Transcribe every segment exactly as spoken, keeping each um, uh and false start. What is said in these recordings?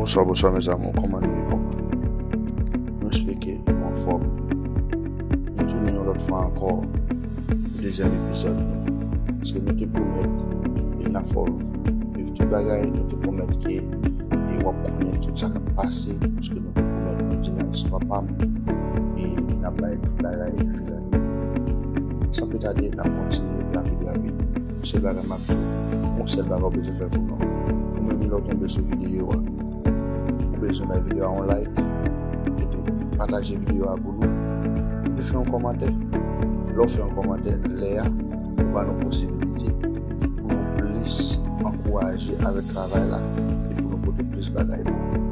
Bonswa, bonswa, mes amours. Kòman nou ye? Kòman? Nou espere ke nou anfòm. Nou tounen yon lòt fwa ankò pou dezyèm epizòd nou. Paske nou te pwomèt e n ap fè w viv tout bagay. Nou te pwomèt ke e w ap konnen tout sa k ap pase. Paske nou te pwomèt, nou di nan istwa pa m e n ap bay tout bagay e fil a. San pli tade, n ap kontinye rapid rapid. Yon sèl bagay m ap di w, yon sèl bagay w bezwen fè pou nou. Ou menm lè w tonbe sou videyo a, ou bezwen bay videyo a yon like, epi pataje videyo a pou nou, epi fè yon kòmantè. Lè w fè yon kòmantè, lè a, ou ba nou posibilite pou nou plis ankouraje avèk travay la, e pou nou pote plis bagay pou ou.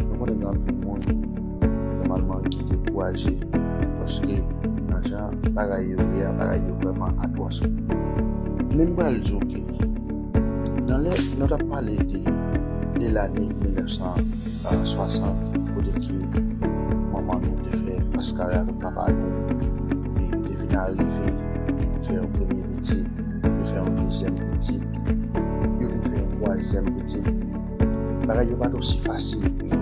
Nou konnen gen anpil moun nòmalman ki dekouraje, paske nan jan bagay yo ye a, bagay yo vrèman atwòs. Men m pral di w ke nan lè nou t ap pale de, de lane mil nèf san swasant, kote ke manman nou te fè fas kare avèk papa nou, e yo te vin arive fè yon premye pitit, yo fè yon dezyèm pitit, yo vin fè yon twazyèm pitit. Bagay yo pa t osi fasil pou yo.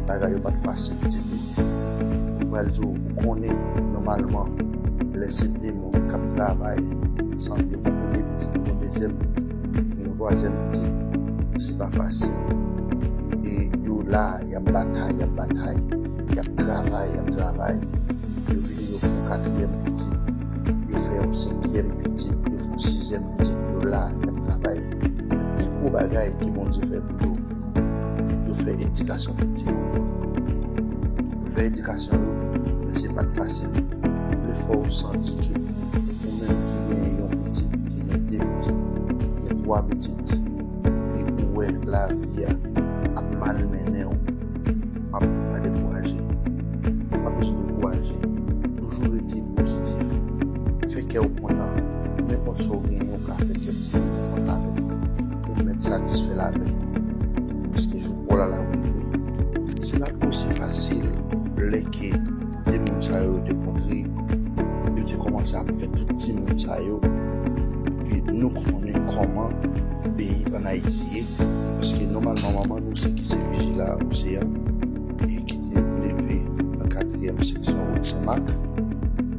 Bagay yo pa t fasil ditou. M pral di w, ou konnen, nòmalman, lè se de moun k ap travay ansanm, yo gon premye pitit, yo gon dezyèm pitit, yo gon twazyèm pitit, se pa fasil. E yo la, y ap batay, y ap batay, y ap travay, y ap travay. Yo vini, yo fè yon katriyèm pitit, yo fè yon senkyèm pitit, yo fè yon sizyèm pitit, yo la, y ap travay. Men pi gwo bagay ke Bondye fè pou yo, yo fè edikasyon pou timoun yo. Yo fè edikasyon yo, men se pa t fasil. M vle fè w santi ke ou menm ki gen yon pitit, ki gen de pitit, ki gen twa pitit, e ou wè lavi a ap malmennen w, m ap di w pa dekouraje. Ou pa bezwen dekouraje. Toujou rete pozitif. Fè kè w kontan. Nenpòt sa w genyen, ou ka fè kè timoun yo kontan avèk li. Ou mèt satisfè l avèk li. Paske jou pa w la, l ap rive. Se pa t osi fasil lè ke de moun sa yo te kontre, yo te kòmanse ap fè tout timoun sa yo. Epi nou konnen kòman peyi ann Ayiti ye. Paske nòmalman, manman nou se ki se Vijila Oseyan, e ki te leve nan katriyèm seksyon wout Senmak.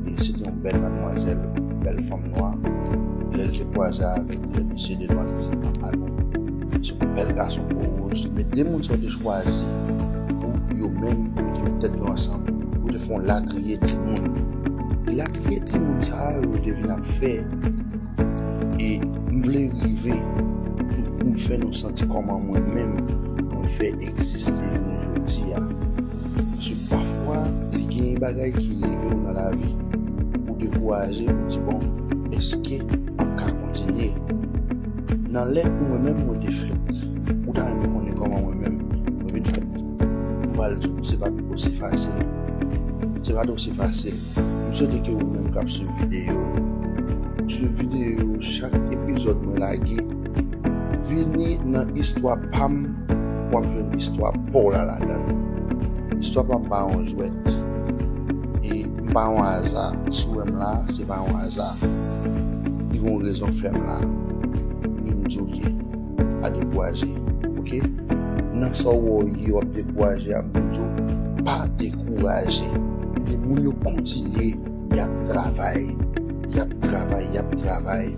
E se te yon bèl madmwazèl, bèl fanm nwa. Lè l te kwaze avèk mesye de nwa ki se papa nou, se yon bèl gason po wouj. Men de moun sa yo te chwazi pou yo menm, yo te met tèt yo ansanm, pou yo te fè yon latriye timoun. E latriye timoun sa yo, yo te vin ap fè. E m vle rive pou, pou m fè nou santi kòman mwen menm, mwen fè egziste jounen jodi a. Paske pafwa, li gen bagay ki rive w nan lavi, ou dekouraje, ou di, "Bon, èske m ap ka kontinye?" Nan lè pou mwen menm, mwen te fèt, ou ta renmen konnen kòman mwen menm, mwen vin fèt. M pral di w, se pa t osi fasil. Se pa t osi fasil. M swete ke ou menm k ap swiv videyo, swiv videyo, chak epizòd mwen lage, vini nan istwa pa m, w ap jwenn istwa pa w la ladan l. Istwa pa m pa yon jwèt. E m pa yon aza. Si w wè m la, se pa yon aza. Li gen yon rezon k fè m la. M vin di w ke pa dekouraje. Oke? Nan sa w wè w ye, w ap dekouraje a, m vin di w pa dekouraje. Epi moun yo kontinye, y ap travay. Y ap travay, y ap travay.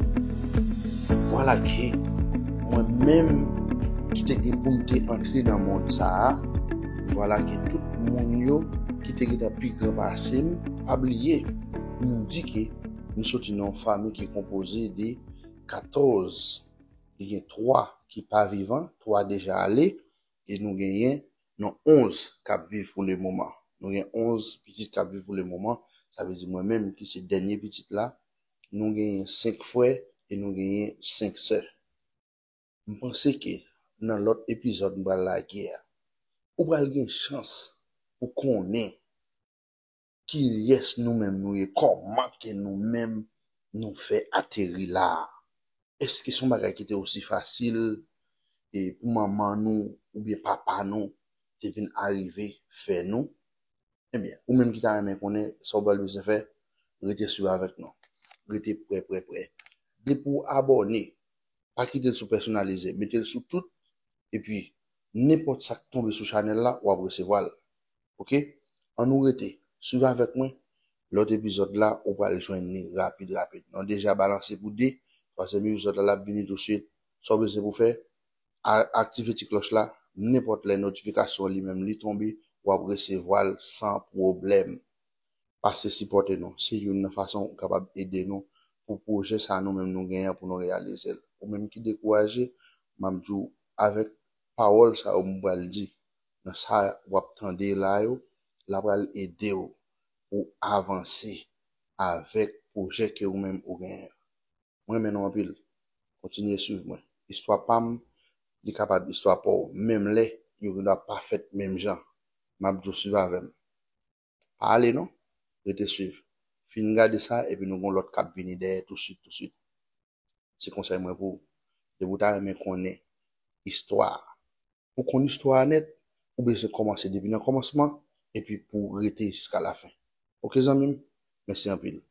Vwala ke mwen menm ki te gen pou m te antre nan mond sa a, vwala ke tout moun yo ki te gentan pi gran pase m, pa bliye, nou di ke nou soti nan yon fanmi ki konpoze de katòz. Li gen twa ki pa vivan, twa deja ale, e nou genyen, nou onz k ap viv pou le moman. Nou gen onz pitit k ap viv pou le moman. Sa vle di mwen menm ki se dènye pitit la, nou genyen senk frè e nou genyen senk sè. M panse ke nan lòt epizòd m pral lage a, ou pral gen chans pou konnen kiyès nou menm nou ye, kòman ke nou menm nou fè ateri la a. Èske se yon bagay ki te osi fasil, e, pou manman nou oubyen papa nou te vin arive fè nou? Ebyen, ou menm ki ta renmen konnen sa w pral bezwen fè, rete swiv avèk nou. Rete prè, prè, prè. Depi w abòne, pa kite l sou pèsonalize, mete l sou tout, epi Nenpòt sa k tonbe sou chanèl la, w ap resevwa l. Oke? Ann nou rete. Swiv avèk mwen. Lòt epizòd la, ou pral jwenn li rapid, rapid. Nou deja balanse pou de. Twazyèm epizòd la, l ap vini tousuit. Sa w bezwen pou fè, a- aktive ti klòch la. Nenpòt lè notifikasyon li menm li tonbe, w ap resevwa l san pwoblèm. Pase sipòte nou. Se youn nan fason ou kapab ede nou pou pwojè sa nou menm nou genyen pou nou reyalize l. Ou menm ki dekouraje, m ap di w, avèk pawòl sa yo m pral di, nan sa w ap tande la yo, la pral ede w pou avanse avèk pwojè ke ou menm ou genyen. Mwen renmen nou anpil. Kontinye swiv mwen. Istwa pa m, li kapab istwa pa w. Menm lè yo gendwa pa fèt menm jan. M ap di w swiv avè m. Pa ale non. Rete swiv. Fin gade sa, epi nou gon lòt k ap vini dèyè tousuit, tousuit. Se konsèy mwen pou ou. Depi w ta renmen konnen istwa a. Pou konn istwa a nèt, ou bezwen kòmanse depi nan kòmansman, epi pou w rete jiska lafen. Oke, zanmi m? Mèsi anpil.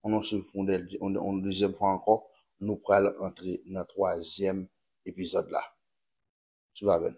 Ann nou swiv pou yon dè- yon- yon dezyèm fwa ankò, nou pral antre nan twazyèm epizòd la. Swiv avè n.